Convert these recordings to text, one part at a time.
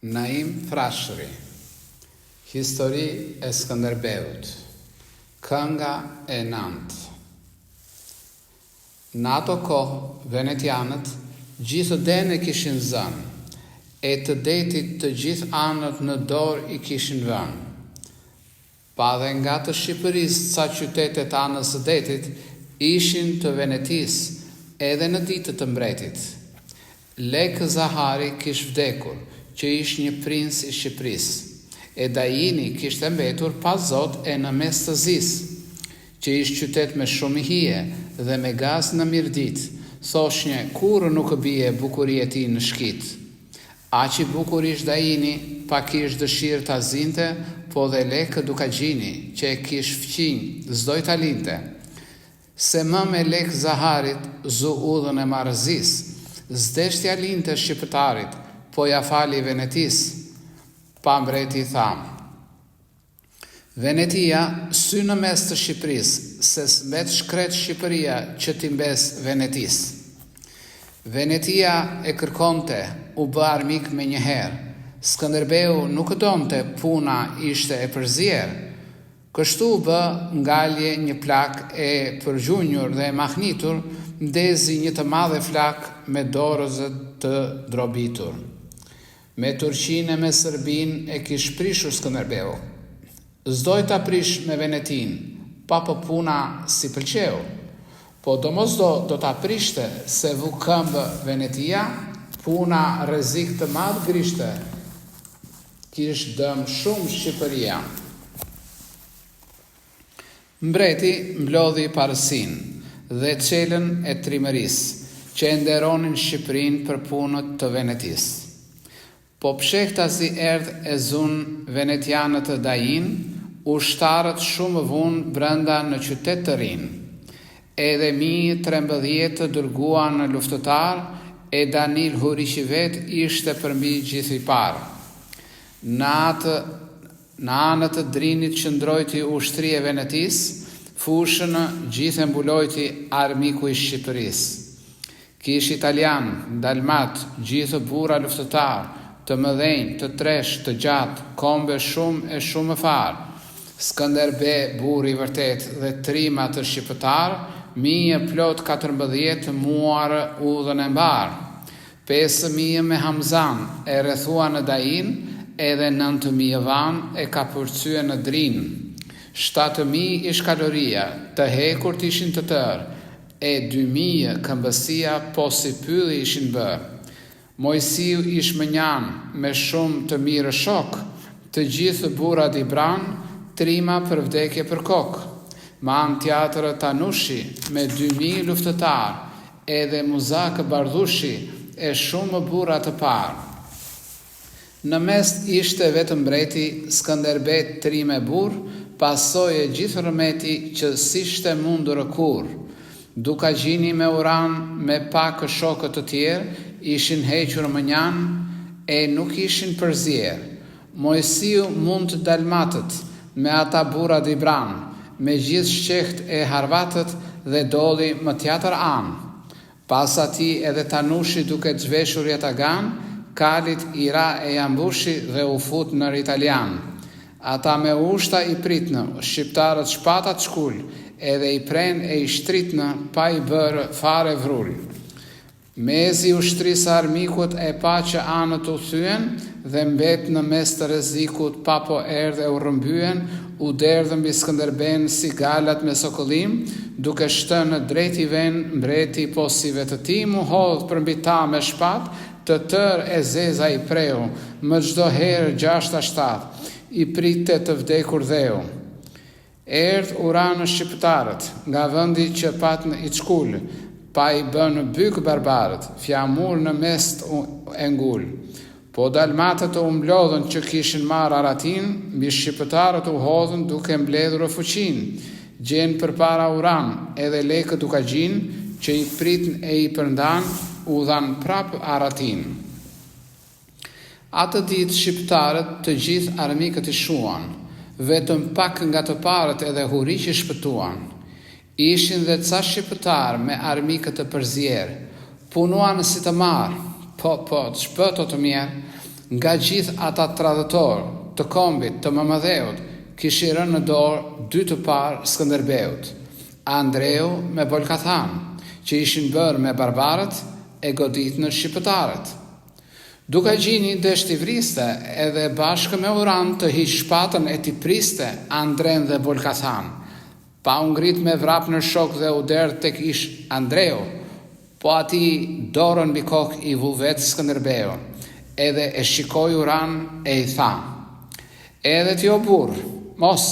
Naim Frashëri, Histori e Skënderbeut, Kënga e nëntë. Në ato kohë venetianët gjithë denë e kishin zënë, e të detit të gjithë anët në dorë i kishin vënë. Pa dhe nga të Shqipërisë ca qytete të anës së detit ishin të Venetisë edhe në ditë të mbretit. Lekë Zahari kish vdekur, që ish një princ i Shqipërisë. E Dajini kishte mbetur pa zot e në mes të zisë, që ish qytet me shumë hije dhe me gaz në Mirditë, thoshnje kurrë nuk bie bukuri e tij në shkitë. Aq i bukur ish Dajini, pa kish dëshirë ta zinte, po dhe Lekë Dukagjini, që e kish fqinj, s'doj ta linte. Se mëm e Lekë Zaharit, zu udhën e marrëzisë, s'desh t'ia linte shqipëtarit, po ia fali Venetisë. Pa mbreti i tha. Venetia, sy në mes të Shqipërisë, se s'mbet shkretë Shqipëria që t'i mbesë Venetisë. Venetia e kërkonte, u bë armik menjëherë. Skënderbeu nuk donte, puna ishte e përzier. Kështu u bë ngalje një plakë e përgjunjur dhe e mahnitur, ndezi një të madhe flakë me dorëzë të drobitur. Me Turqinë e me Serbinë e kish prishur Skënderbeu. S'doj ta prish me Venetinë, pa po puna s'i pëlqeu. Po domosdo do ta prishte, se vu këmbë Venetia, puna rrezik të madh grishte, kish dëm shumë Shqipëria. Mbreti mblodhi parësinë dhe çelën e trimërisë, që e nderonin Shqipërinë për punët të Venetisë. Po pshehtazi erdh e zunë venetianët Dajin, ushtarët shumë vunë brenda në qytet të rrinë. Edhe 1013 dërguan luftëtarë, e Danil Huriqi vetë ishte përmbi gjithë i parë. Në atë Në anë të Drinit qëndrojti ushtri e Venetisë, fushën gjithë e mbulojti armiku i Shqipërisë. Kish italianë, dalmatë, gjithë burra luftëtarë, të mëdhenj, të treshë, të gjatë, kombe shumë e shumë farë. Skënderbe burrë i vërtetë dhe trima të shqipëtarë, mijë plot 14 muarë udhën e mbarë. 5000 me Hamzan e rrethuan në Dajin, edhe 9000 vanë e kapërcyen në Drin. 7000 ish kaloria, të hekurt ishin të tërë, e 2000 këmbësia po si pylli ishin bërë. Mojsiu ish mënjanë, me shumë të mirë shokë, të gjithë burra dibranë, trima për vdekje për kokë. Më anë tjatër Tanushi, me 2000 luftëtarë, edhe Muzakë Bardhushi e shumë burra të parë. Në mes ishte vetë mbreti Skënderbe trim e burrë, pasoi e gjithë rrëmeti që s'ishte mundur kurrë. Dukagjini me Uran me pak shokë të tjerë ishin hequr mënjanë e nuk ishin përzier. Mojsiu mund dalmatët me ata burra dibranë, me gjithë shqeht e harvatët dhe dolli më tjatër anë. Pas atij edhe Tanushi duke zhveshur jatagan, kalit i ra e ia mbushi dhe u fut nër italianë. Ata me ushta i pritnë, shqiptarët shpatat shkul, edhe i prenë e i shtritnë pa i bërë fare vrull. Mezi ushtrisë armikut e pa që anët u thyen dhe mbet në mes të rrezikut pa po erdh e u rrëmbyen, u derdhën mbi Skënderbenë si galat me sokëllim, duke shtënë drejt i venë, mbreti po si vetëtimë u hodh përmbi ta me shpatë, të tërë e zeza i preu, më çdo herë gjashtë a shtatë, i pritte të vdekur dheu. Erdh u ranë shqiptarët, nga vendi që patnë i çkul, pa i bënë byk barbarët, fjamur në mes e ngul. Po dalmatët u mblodhën që kishin marrë arratinë, mbi shqiptarët u hodhën duke mbledhur fuqinë. Gjenë përpara u ranë, edhe Lekë Dukagjin, që i pritnë e i përndanë, u dhanë prapë arratinë. Atë ditë shqiptarët të gjithë armikët i shuan, vetëm pak nga të parët edhe Huriqi shpëtuan. Ishin dhe ca shqiptarë me armikët të përzierë, punuan si të marrë, po, po, ç'bëtë o të mjerë? Nga gjithë ata tradhëtorë, të kombit, të mëmëdheut, kishin rënë në dorë dy të parë Skënderbeut, Andreu me Bolkathanë, që ishin bërë me barbarët e goditnë shqipëtarët. Dukagjini desh t'i vriste, edhe bashkë me Uranë të hiq shpatën e t'i priste Andrenë dhe Bolkathanë. Pa u ngrit me vrap në shok dhe u derdh tek ish Andreu, po atij dorën mbi kokë i vu vetë Skënderbeu, edhe e shikoi Uranë e i tha, Edhe ti o burrë, mos,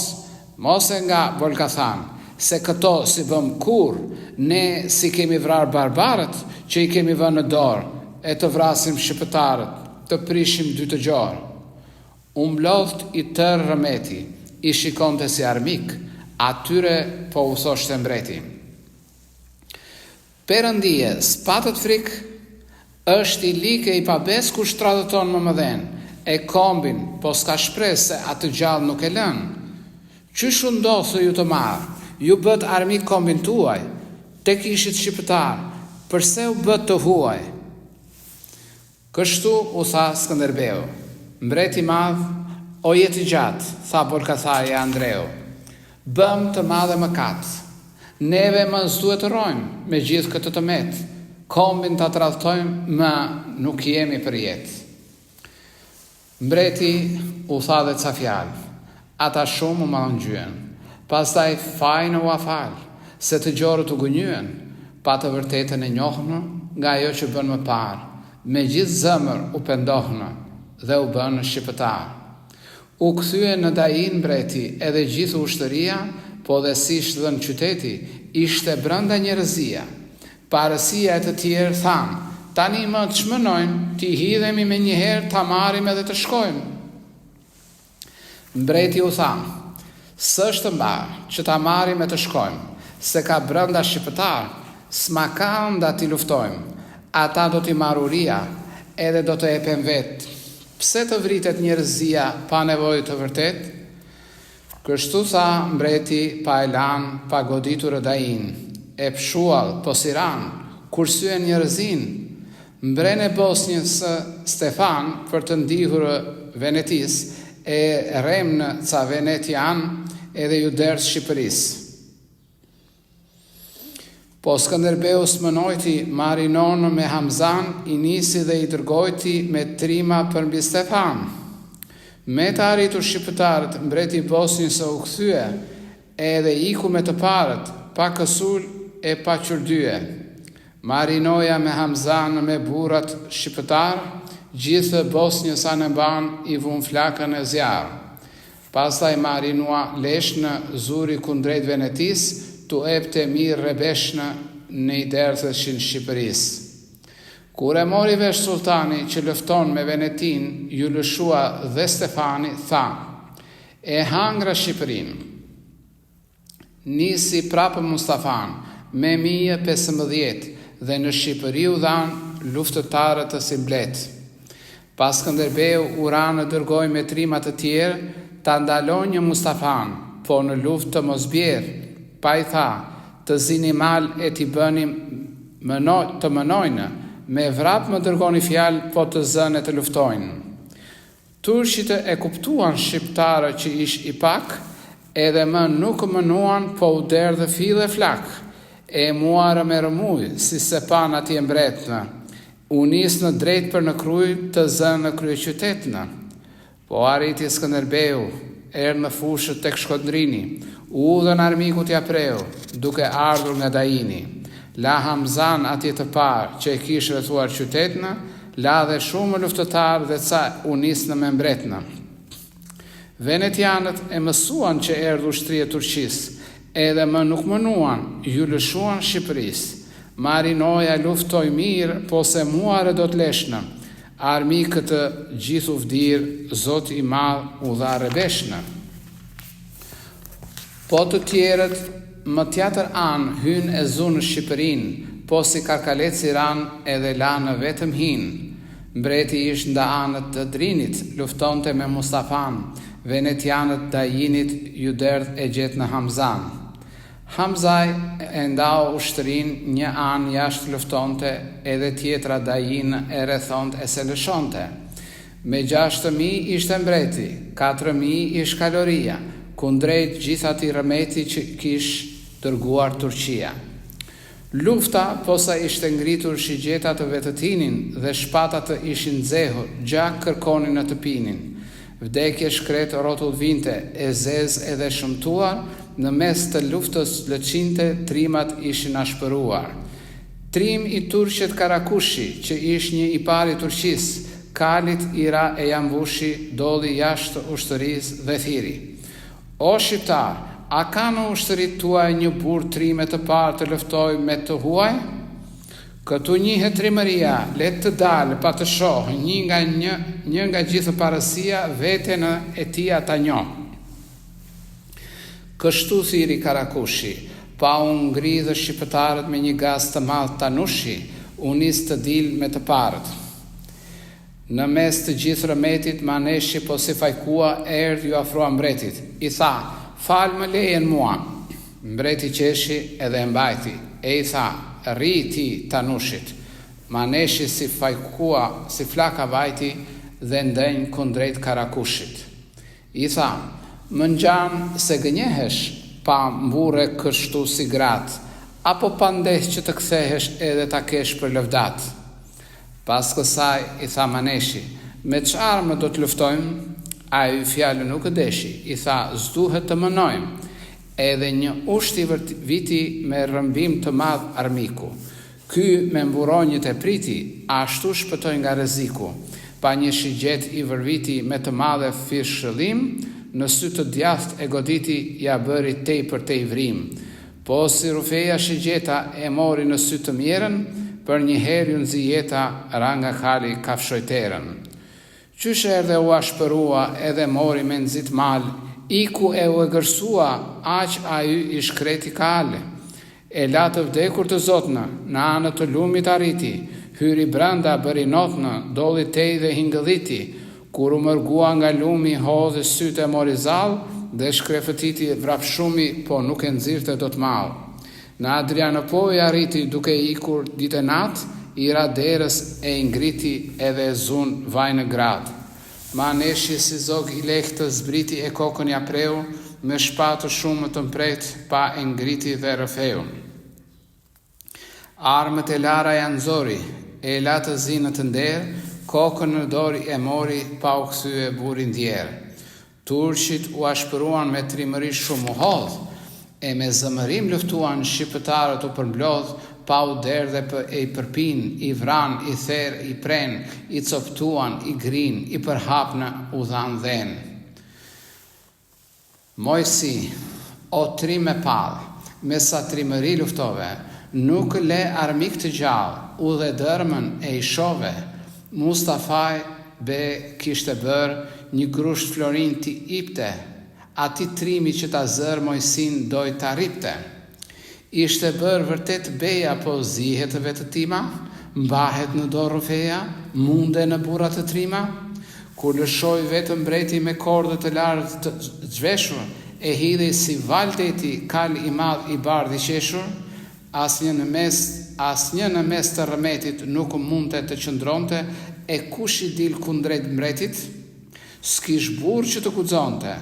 mos e nga Bolkathanë, se këto s'i bëmë kurrë, ne s'i kemi vrarë barbarët që i kemi vënë në dorë, e të vrasim shqiptarët, të prishim dy të gjorë. U mblodht i tërë rrëmeti, i shikonte si armik, atyre po u thoshte mbreti. Perëndie, s'patët frikë? Është i lig e i pabesë kush tradhëton mëmëdhenë, e kombin, po s'ka shpresë se atë gjallë nuk e lënë. Qysh u ndodhtë ju të marrë, ju bëtë armik kombin tuaj, tek ishit shqipëtarë, përse u bëtë të huaj? Kështu u tha Skënderbeu. Mbret i madh, o jetëgjatë, tha Bolkathai e Andreu. Bëmë të madhe mëkat. Neve më s'duhet të rrojmë, me gjithë këtë të metë, kombin ta tradhtojmë më nuk jemi për jetë. Mbreti u tha dhe ca fjalë. Ata shumë u mallëngjyen. Pastaj fajin ua fal, se të gjorët u gënjyen, pa të vërtetën e njohnë nga ajo që bënë më parë, me gjithë zëmër u pendohnë dhe u bënë shqipëtarë. U kthye në Dajin mbreti edhe gjithë ushtëria, po dhe s'ish dhënë qyteti, ishte brënda njerëzia. Parësia e të tjerë thanë, Tani më ç'mënojmë, t'i hidhemi menjëherë ta marrim edhe të shkojmë. Mbreti u tha, S'është mbarë, që ta marrim e të shkojmë, se ka brënda shqipëtarë, s'ma ka ënda t'i luftojmë, ata do t'i marrë uria, edhe do të epen vetë. Pse të vritet njerëzia pa nevojë të vërtetë? Kështu tha mbreti pa e lanë pa goditurë Dajin, e pshuall, po s'i ranë, kursyen njerëzinë. Mbren e Bosnjësë Stefan për të ndihurë Venetisë e remnë ca venetianë edhe ju derdh Shqipërisë. Po Skënderbeu s'mënojti, Marinonë me Hamzanë i nisi dhe i dërgojti me trima përmbi Stefan. Me të arritur shqiptarët, mbreti i Bosnjësë u kthye, edhe iku me të parët, pa kësulë e pa qyrdye. Marinoja me Hamzanë me burrat shqiptarë, gjithë Bosnjës anembanë i vunë flakën e zjarr. Pastaj Marinua leshnë zuri kundrejt Venetisë, t'u epte mirë rrebeshnë në i derdheshin Shqipërisë. Kur e mori vesh sulltani që lufton me Venetinë, ju lëshua dhe Stefani, tha, E hangra Shqipërinë. Nisi prapë Mustafanë, me 1015, dhe në Shqipëri u dhanë luftëtarët si mbletë. Pa Skënderbeu uranë dërgoi me trima të tjerë, ta ndalonjë Mustafanë, po në luftë të mos bjerë, pa i tha, të zini mal e t'i bëni mëno, të mënojnë, me vrap më dërgoni fjalë po të zënë e të luftojnë. Turqit e kuptuan shqiptarë që ish i pak, edhe më nuk mënuan po u derdhë fill e flakë, e muarë me rrëmujë, si s'e panë atje mbretnë, u nisnë drejt për në Krujë të zënë kryeqytetnë. Po arriti Skënderbeu, erdh në fushë tek Shkodrini, udhën armikut ia preu, duke ardhur nga Dajini. La Hamzanë atje të parë, që e kish rrethuar qytetnë, La dhe shumë luftëtarë dhe ca u nisnë me mbretnë. Venetianët e mësuan që erdh ushtri e Turqisë, edhe më nuk mënuan, ju lëshuan Shqipërisë. Marinoja luftoi mirë, po s'e muarë dot leshnë. Armikët gjithë u vdirë, Zoti i madh u dha rrebeshnë. Po të tjerët më tjatër anë hynë e zunë Shqipërinë, po si karkaleci ranë edhe lanë vetëm hinë. Mbreti ish nda anët të Drinit, luftonte me Mustafanë, venetianët Dajinit ju derdh e gjetnë Hamzanë. Hamzai e ndau ushtërinë një anë jashtë luftonte edhe tjetra Dajinë e rrethonte e s'e lëshonte. Me 6000 ishte mbreti, 4000 ish kaloria, kundrejt gjithë atij rrëmeti që kish dërguar Turqia. Lufta posa ishte ngritur shigjetat të vetëtinin dhe shpatat të ishin nxehur, gjak kërkonin e të pinin. Vdekje shkretë rrotull vinte, e zezë edhe shëmtuar, në mes të luftës lëçinte trimat ishin ashpëruar. Trim i turqet Karakushi, që ish një i pari i Turqisë, kalit i ra e ia mbushi, dolli jashtë ushtërisë dhe thirri. O shqiptarë, a ka në ushtëritë tuaja një burrë trim e të parë të luftojë me të huaj? Këtu njihet trimëria, le të dalë pa të shohë, një nga një, një nga gjithë parësia, veten e tija ta njohë. Kështu thirri Karakushi, pa u ngri dhe shqiptarët me një gaz të madh Tanushi, u nis të dilë me të parët. Në mes të gjithë rrëmetit, Maneshi po si fajkua, erdh ju afrua mbretit. I tha, Falmë lejen mua! Mbreti qeshi edhe e mbajti, e i tha, Rri ti Tanushit! Maneshi si fajkua, si flaka vajti dhe ndenj kundrejt Karakushit. I tha, Më ngjan se gënjehesh, pa mburre kështu si gratë, apo pandeh që të kthehesh edhe ta kesh për lëvdatë? Pas kësaj, i tha Maneshi, Me ç'armë do të luftojmë? Ai fjalën nuk e deshi, i tha, S'duhet të mënojmë. Edhe një usht i viti me rrëmbim të madh armiku. Ky me mburonjët e priti, ashtu shpëtoi nga rreziku. Pa një shigjetë i vërviti me të madhe fishkëllimë, në sy të djathtë e goditi, ia bëri tej për tej vrimë. Po si rrufeja shigjeta e mori në sy të mjerën, përnjëherë ju nxi jeta, ra nga kali kafshoi terën. Qysh erdhe u ashpërua edhe mori me nxit mal, iku e u egërsua, aq ai i shkreti kal. E la të vdekur të zotnë, në anë të lumit arriti, hyri brenda, bëri notnë, dolli tej dhe hingëlliti, Kur u mërgua nga lumi hodhi sytë e mori zall dhe shkrefëtiti vrapshumi po nuk e nxirrte dot mall. Në Adrianopojë arriti duke ikur ditë e natë, i ra derës e i ngriti edhe e zunë vajnë gratë. Maneshi si zog i lehtë zbriti e kokën ia preu, me shpatë shumë të mprehtë pa e ngriti dhe rrëfeu. Armët e lara ia nxori, e la të zi në të nderë, kokën në dorë e mori, pa u kthye burrë i ndjerë. Turqit u ashpëruan me trimëri shumë u hodh, e me zëmërim luftuan, shqiptarët u përmblodh, pa u derdhe e i përpinë, i vranë, i therë, i prenë, i coptuan, i grinë, i përhapnë, u dhanë dhenë. Mojsi, o trim me pallë, me sa trimëri luftove, nuk le armik të gjallë, u dhe dërmën e i shove, Mustafaj be kishte bërë, një grusht florinj t'i ipte, atij trimi që ta zërë Mojsinë doj ta rripte. Ishte bërë vërtet beja po zihet vetëtima, mbahet në dorë rrufeja, munde në burra të trima? Kur lëshoi vetë mbreti me kordhë të lartë të zhveshur, e hidhej si valë deti kal i madh i bardhë i qeshur, asnjë në mes asnjë në mes të rrëmetit nuk mundte të qëndronte e kush i dil kundrejt mbretit? S'kish burrë që të guxonte.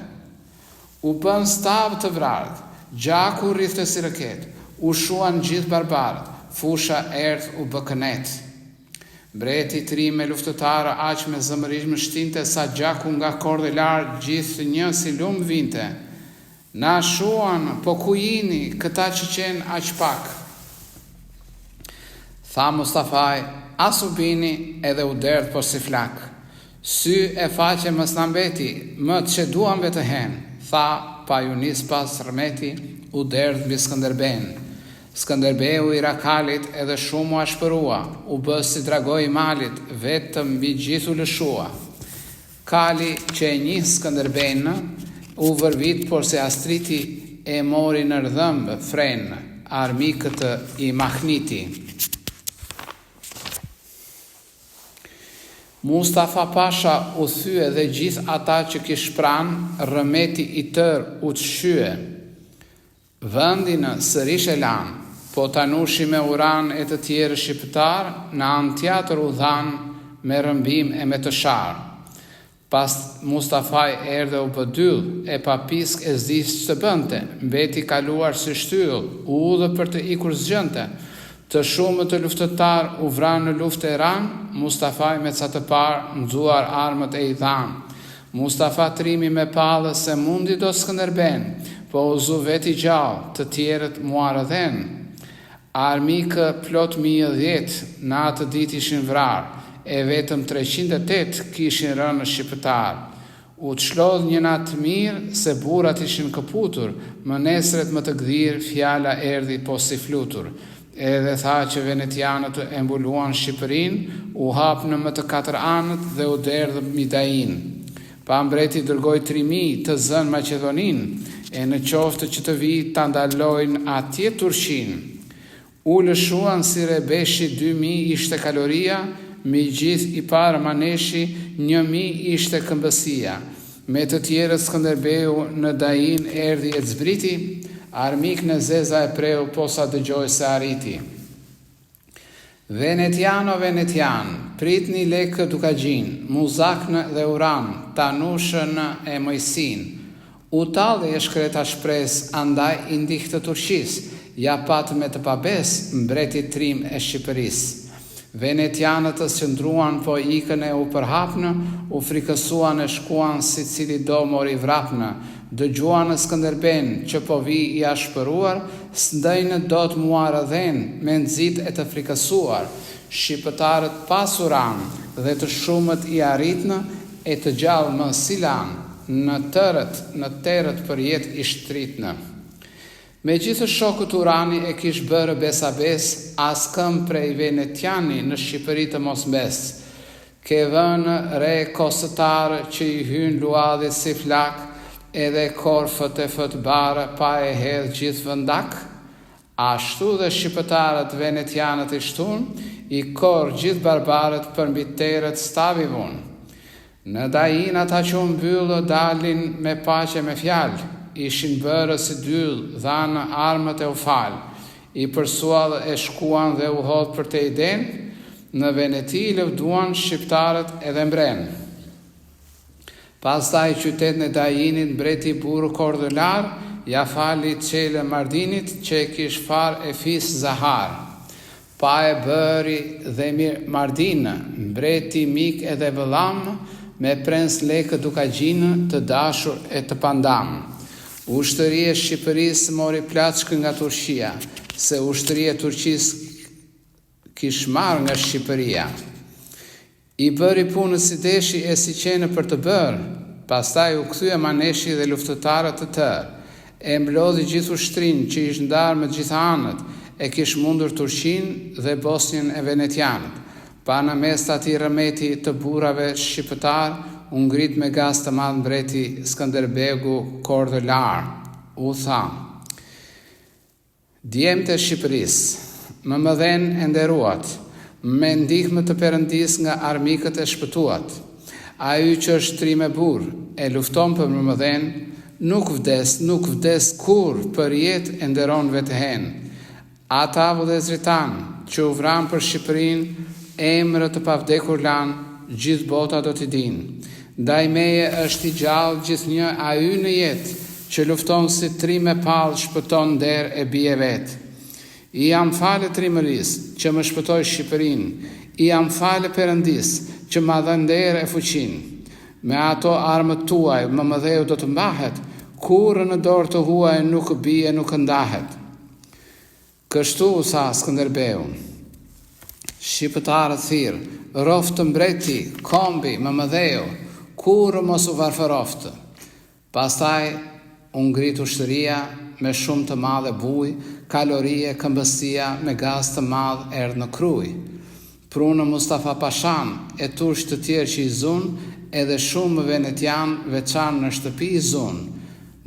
U bënë stavë të vrarët, gjaku rridhte si rrëketë, u shuan gjithë barbarët, fusha erdh u bë kënetë. Mbreti trim me luftëtarë aq me zëmërim shtinte sa gjaku nga kordhë e larë gjithnjë si lumë vinte. Na shuan, po ku jini, këta që qenë aq pak? Tha Mustafai, as u bini edhe u derdh porsi flakë. Sy e faqe më s'na mbeti, më ç'e duam vetëhen, tha pa ju nis pas rrëmeti, u derdh mbi Skënderbenë. Skënderbeu i ra kalit edhe shumë u ashpërua, u bë si dragoi i malit, vetëm mbi gjithë u lëshua. Kali që e njih Skënderbenë, u vërvit porsi astriti, e mori nër dhëmbë frenë, armikët i mahniti. Mustafa Pasha u thye dhe gjithë ata që kish pranë, rrëmeti i tërë u shqye. Vendin sërish e lanë, po Tanushi me uranë e të tjerë shqiptarë, në anë tjatër u dhanë me rrëmbim e me të sharë. Pas Mustafai erdh e u bë dyll, e pa pisk e s'di ç'të bënte, mbeti kaluar si shtyllë, udhë për të ikur s'gjënte. Të shumët të luftëtarë u vranë në luftë e ranë, Mustafai me ca të parë nxuar armët e i dhanë. Mustafa trimi me pallë s'e mundi dot Skënderbenë, po u zu vetë i gjallë, të tjerët muarëdhenë. Armikë plot mijëdhjetë në atë ditë ishin vrarë, e vetëm 308 kishin rënë shqipëtarë. U çlodh një natë mirë, se burrat ishin këputur, më nesret më të gdhirë fjala erdhi po si flutur. Edhe tha që venetianët e mbuluan Shqipërinë, u hapnë më të katër anët dhe u derdhë mbi Dajin. Pa mbreti dërgoi trimi të zënë Maqedoninë, e në qoftë që të vijë ta ndalojnë atje Turqinë. U lëshuan si rrebeshi 2000 ishte kaloria, mbi gjithë i parë Maneshi 1000 ishte këmbësia. Me të tjerët Skënderbeu në Dajin erdhi e zbriti, armiknë e zeza e preu posa dëgjoi se arriti. Venetianë o venetianë, pritni Lekë Dukagjin, Muzaknë dhe Uranë, Tanushën e Moisinë. U talli e shkreta shpresë, andaj i ndihtë Turqisë, ja pat me të pabesë, mbreti trim e Shqipërisë. Venetianët s'qëndruan po ikën e u përhapnë, u frikësuan e shkuan si cili do mori vrapnë, dëgjuanë Skënderbenë që po vij i ashpëruar, s'ndëjnë dot muarëdhenë me nxit e të frikësuar, shqipëtarët pas u ranë dhe të shumët i arritnë e të gjallë më s'i lanë, në tërët, në terët për jetë i shtritnë. Me gjithë shokët Urani e kish bërë besa-besë, as këmbë prej venetiani në Shqipëri të mos mbesë. Ke vënë re kosëtarë që i hynë luadhit si flakë, edhe korr fët e fët barë pa e hedh gjithë vëndak? Ashtu dhe shqipëtarët venetianët i shtunë, i korr gjithë barbarët përmbi terët stavi vunë. Në Dajin ata që u mbyllë dalin me paqe me fjalë, ishin bërë si dyll, dhanë armët e u falë. I përsuall e shkuan dhe u hodh përtej denë, në Veneti i lëvduan shqiptarët edhe mbrenë. Pastaj qytetin e Dajinit mbreti burrë kordhëlarë, ia fali Çelë Mardinit që e kish farë e fis zahar. Pa e bëri dhe Mir Mardinë, mbreti mik edhe vëllamë, me prenc Lekë Dukagjinë, të dashur e të pandamë. Ushtëri e Shqipërisë mori plaçkë nga Turqia, se ushtëri e Turqisë kish marrë nga Shqipëria. I bëri punët si deshi e si qenë për të bërë, pastaj u kthye Maneshi dhe luftëtarët të tërë. E mblodhi gjithë ushtrinë që ish ndarë më gjitha anët, e kish mundur Turqinë dhe Bosnjën e venetianët. Pa në mes të atij rrëmeti të burrave shqipëtarë, u ngrit me gaz të madh mbreti Skënderbegu kordhëlarë. U tha. Djemtë e Shqipërisë, mëmëdhenë e nderuat, me ndihmë të Perëndisë nga armikët e shpëtuat. Ai që është trim e burrë, e lufton për mëmëdhenë, nuk vdes, nuk vdes kurrë, për jetë e nderon vetëhenë. Ata vëllezërit tanë, që u vranë për Shqipërinë, emrë të pavdekur lanë, gjithë bota do t'i dinë. Ndaj meje është i gjallë gjithnjë ai në jetë, që lufton si trim e pallë shpëton nder e bij e vetë. I jam falë trimërisë, që më shpëtoi Shqipërinë, i jam falë Perëndisë, që ma dha nder e fuqinë. Me ato armët tuaj, mëmëdheu do të mbahet, kurrë në dorë të huaj nuk bie nuk ndahet. Kështu u tha Skënderbeu. Shqipëtarët thirr, Rroftë mbreti, kombi, mëmëdheu, kurrë mos u varfëroftë. Pastaj u ngrit ushtëria me shumë të madhe bujë, kalorie, këmbësia me gaz të madh erdh në Krujë. Prunë Mustafa Pashanë e turq të tjerë që i zunë, edhe shumë venetianë veçan në shtëpi i zunë.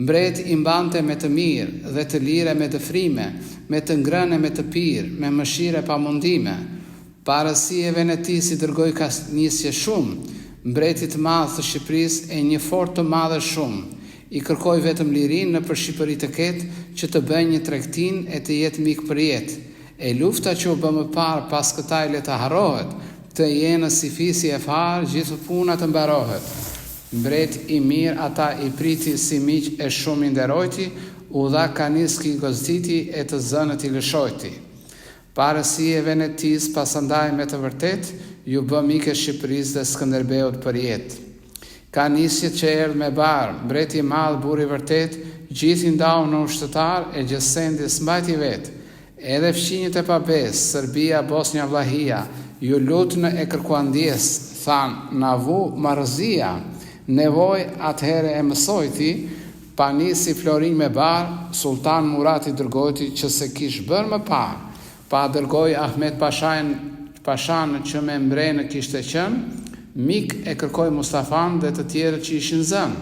Mbret i mbante me të mirë dhe të lirë e me dëfrime, me të ngrënë e me të pirë, me mëshirë e pa mundime. Parësi e Venetisë i dërgoi kanisje shumë, mbretit të madh të Shqipërisë e një fort të madhe shumë. I kërkoi vetëm lirinë nëpër Shqipëri të ketë, që të bëjë një tregtinë e të jetë mik përjetë. E lufta që u bë më parë paskëtaj le të harrohet, të jenë si fisi e farë gjithë puna të mbarohet. Mbret i mirë ata i priti si miq e shumë i nderojti, u dha kanisk i gozditi e të zënët i lëshojti. Parësi e Venetisë pasandaj me të vërtetë ju bë mik e Shqipërisë dhe Skënderbeut për jetë. Kanisqet që erdhë me bar, mbreti i madh burrë i vërtetë, gjithë i ndau në ushtëtarë e gjësendi s'mbajti vetë. Edhe fqinjët e pabesë, Serbia, Bosnja, Vllahia, ju lutnë e kërkuan ndjesë, thanë, na vu marrëzia. Nevojë atëherë e mësojti, pa nisi florinj me bar, Sulltan Murati dërgojti që s'e kish bërë më parë. Pa dërgoi Ahmet Pashain Pashanë që me mbrenë kishte qenë, mik e kërkoi Mustafanë dhe të tjerët që ishin zënë.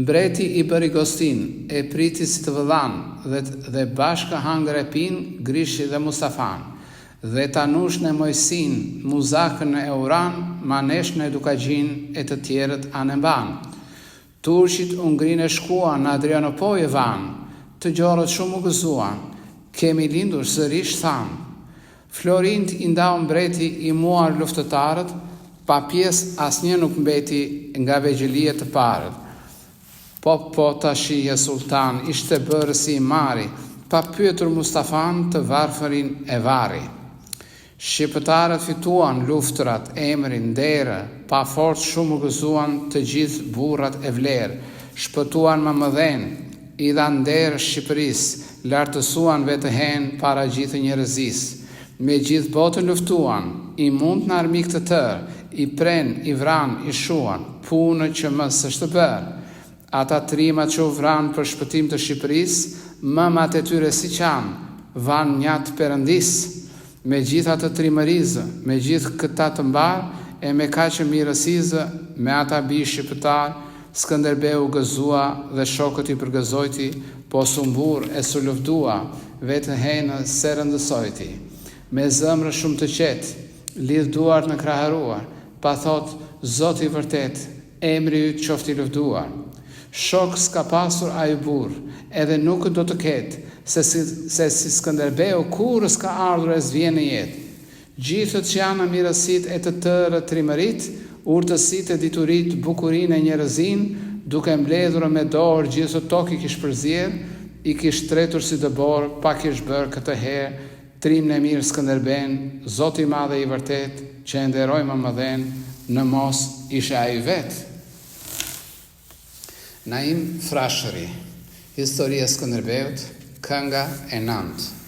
Mbreti i bëri gostinë, e priti si të vëllanë, dhe dhe bashkë hangër e pinë Grishi dhe Mustafanë. Dhe Tanushnë e Mojsinë, Muzakën e Uranë, Maneshnë e Dukagjin e të tjerët anembanë. Turqit u ngrinë e shkuan në Adrianopojë e vanë, të gjorët shumë u gëzuan, kemi lindur sërish thanë. Florinjtë i ndau mbreti i muar luftëtarët, pa pjesë asnjë nuk mbeti nga vegjëlia të parët. Po po ta shihje sulltan, ishte bërë si i marri, pa pyetur Mustafanë të varfërin e vari. Shqipëtarët fituan luftërat, emrin, nderë, pa forcë shumë u gëzuan të gjithë burrat e vlerë, shpëtuan mëmëdhenë, i dhanë nder Shqipërisë, lartësuan vetëhen para gjithë njerëzisë. Me gjithë botën luftuan, i mundën armiktë të tërë, i prenë, i vranë, i shuan, punë që më s'është bërë. Ata trimat që u vranë për shpëtim të Shqipërisë, mëmat e tyre si qanë, vanë njatë Perëndisë. Me gjithë atë trimërizë, me gjithë këta të mbarë, e me kaq mirësizë, me ata bij shqipëtarë, Skënderbeu u gëzua dhe shokët i përgëzojti, po s'u mburr e s'u lëvdua, vetëhenë s'e rëndësojti. Me zëmrë shumë të qetë, lidh duart në kraharuar, pa thotë, Zot i vërtetë, Emri yt qoftë i lëvduar. Shok s'ka pasur ai burrë, edhe nuk do të ketë, se si se si Skënderbeu kurrë s'ka ardhur e s'vjen në jetë. Gjithë ç'janë mirësitë e të tërë trimëritë, urtësitë e dituritë, bukurinë e njerëzinë, duke mbledhur me dorë gjithë tok i kish përzierë, i kish tretur si dëborë, pa kish bërë këtë herë Trimën e mirë Skënderbenë, Zot i madh e i vërtetë, që e nderoi mëmëdhenë, në mos ishe ai vetë. Naim Frashëri, Historia e Skënderbeut, kënga e nëntë.